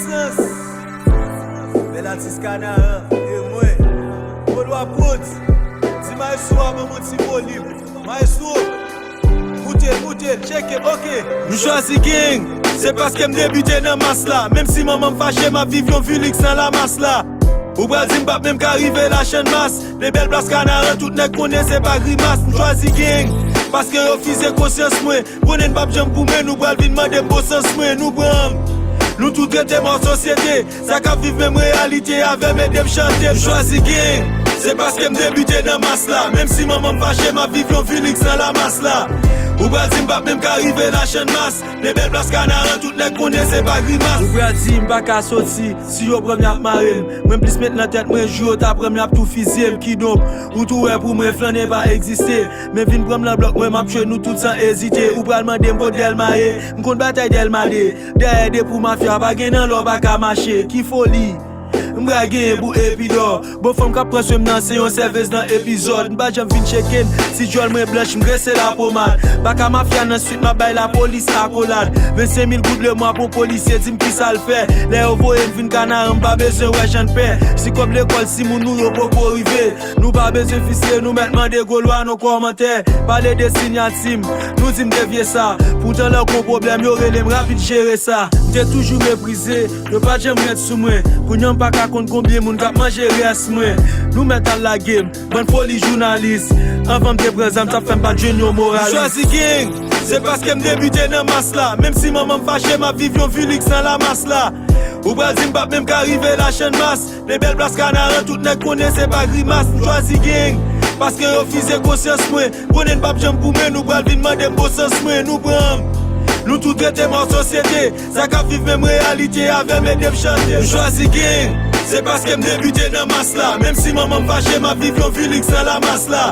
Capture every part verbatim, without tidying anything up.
Sans. Bèl atis Kanaran, e mwen. Polo a Prodz. Di maestro a ban m yon ti volim. Maestro, moute, moute, tcheke, oke. M chwazi gang, se paske m debite nan mas la. Menm si manman m fache, m ap viv yon vi liks nan lamas la. Ou pral di m p ap menm ka rive la Channmas. De bèl plas Kanaran, tout nèg konnen se pa grimas. M chwazi gang, paske yo fize konsyans mwen. Konnen n p ap janm goumen, nou pral vin mande m bon sans mwen. Nou pran m, nou tout rete mò sosyete. Sa k ap viv menm reyalite avè m, ede m chante. M chwazi gang, se paske m debite nan mas la. Menm si manman m fache, m ap viv yon vi liks nan lamas la. Ou pral di m p ap menm ka rive la Channmas. De bèl plas Kanaran, tout nèg konnen se pa grimas. Ou pral di m pa ka soti, si yo pran m y ap mare m. Mwen plis met nan tèt mwen, jou yo ta pran m y ap tou fizye m. Kidonk, ou tou wè pou mwen flannen pa egziste. Men vin pran m nan blòk mwen, m ap tchwe nou tout san ezite. Ou pral mande m kot Dèlma ye, m konn batay Dèlma de. Dèyè de pou mafya, pa gen nan lò, pa ka mache. Ki foli! M pral genyen pou epi dò. Bon fanm k ap pran swen m nan se yon sèvez nan epizòd. M pa janm vin tcheke n, si djòl mwen blanch, m grese lapomad. Pa ka mafya nan swit, m ap bay lapolis akolad. Vennsenk mil goud lemwa pou yon polisye, di m kisa l fè. Lè yo voye m vin Kanaran, m pa bezwen wè Jan Pè. Si kòb lekòl, si moun nou yo poko rive. Nou pa bezwen fisye, nou mèt mande Golwa nan kòmantè. Pale de siyati m, nou di m devye sa. Poutan lè w gon pwoblèm, yo rele m rapid jere sa. M te toujou meprize, yo pa t janm rèd sou mwen. Kounye a m pa ka konn konbyen moun k ap manje rès mwen. Nou mèt al lage m, bann foli jounalis. Anvan m te pran zam, t ap fè m pa t jwenn yon moralis. M chwazi gang, se paske m debite nan mas la. Menm si manman m fache, m ap viv yon vi liks nan lamas la. Ou pral di m p ap menm ka rive la Channmas. De bèl plas Kanaran, tout nèg konnen se pa grimas. M chwazi gang, paske yo fize konsyans mwen. Konnen n p ap janm goumen, nou pral vin mande m bon sans mwen. Nou pran m, nou tout rete mò sosyete. Sa k ap viv menm reyalite avè m, ede m chante. M chwazi gang, se paske m debite nan mas la. Menm si manman m fache, m ap viv yon vi liks nan lamas la.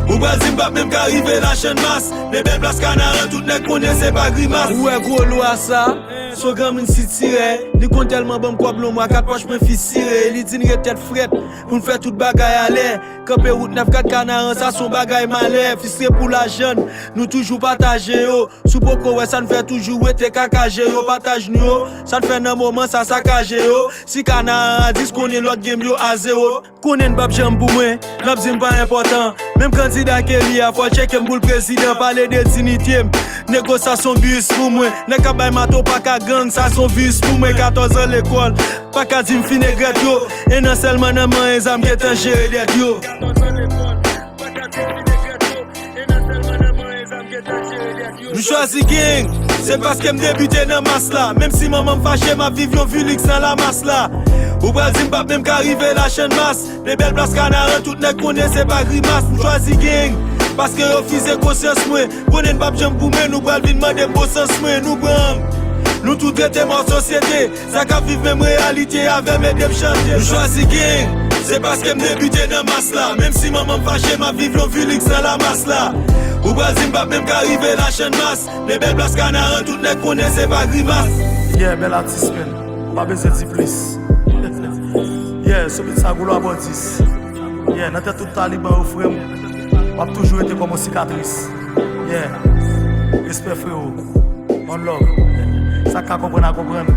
Ou pral di m p ap menm ka rive la Channmas. De bèl plas Kanaran, tout nèg konnen se pa grimas. Ou wè gwo lwa sa? Se yon granmoun sitirè. Li konn tèlman ban m kòb lon mwa, kat pòch mwen fisire. Li di n ret tèt frèt pou n fè tout bagay alè. Kanpe wout nèf, gad Kanaran, sa se yon bagay malè. Fistre pou lajan n, nou toujou pataje yo. Si w poko wè sa n fè, toujou rete kakaje yo. Pataj nou yo, sa n fè nan moman sa sakaje yo. Si Kanaran a dis, konnen lòt game yo a zewo. Konnen n p ap janm pou mwen, n ap di m pa enpòtan. Menm kandida Kelly a, fò l tcheke m pou l prezidan. Pale de diyite m, negosyasyon bis pou mwen. Nèg k ap bay mato pa ka gang, sa se yon vis pou mwen. Katòz an lekòl, pa ka di m fin egrèt yo. En an sèlman nan manyen zam, gentan jere dèt yo. M chwazi gang, se paske m debite nan mas la. Menm si manman m fache, m ap viv yon vi liks nan lamas la. Ou pral di m p ap menm ka rive la Channmas. De bèl plas Kanaran, tout nèg konnen se pa grimas. M chwazi gang, paske yo fize konsyans mwen. Konnen n p ap janm pou mwen, nou pral vin mande m bon sans mwen. Nou pran m, nou tout rete mò sosyete. Sa k ap viv menm reyalite avè m, ede m chante. M chwazi gang, se paske m debite nan mas la. Menm si manman m fache, m ap viv yon vi liks nan lamas la. Ou pral di m p ap menm ka rive la Channmas. De bèl plas Kanaran, tout nèg konnen se pa grimas. Yeah, bèl atis, man. Ou pa bezwen di plis. Yeah, sou bit sa, Goulo a bò dis. Yeah, nan tèt tout taliban yo, frè m, w ap toujou rete kòm yon sikatris. Yeah. Respè, frero. One love. Sa k ka konprann a konprann.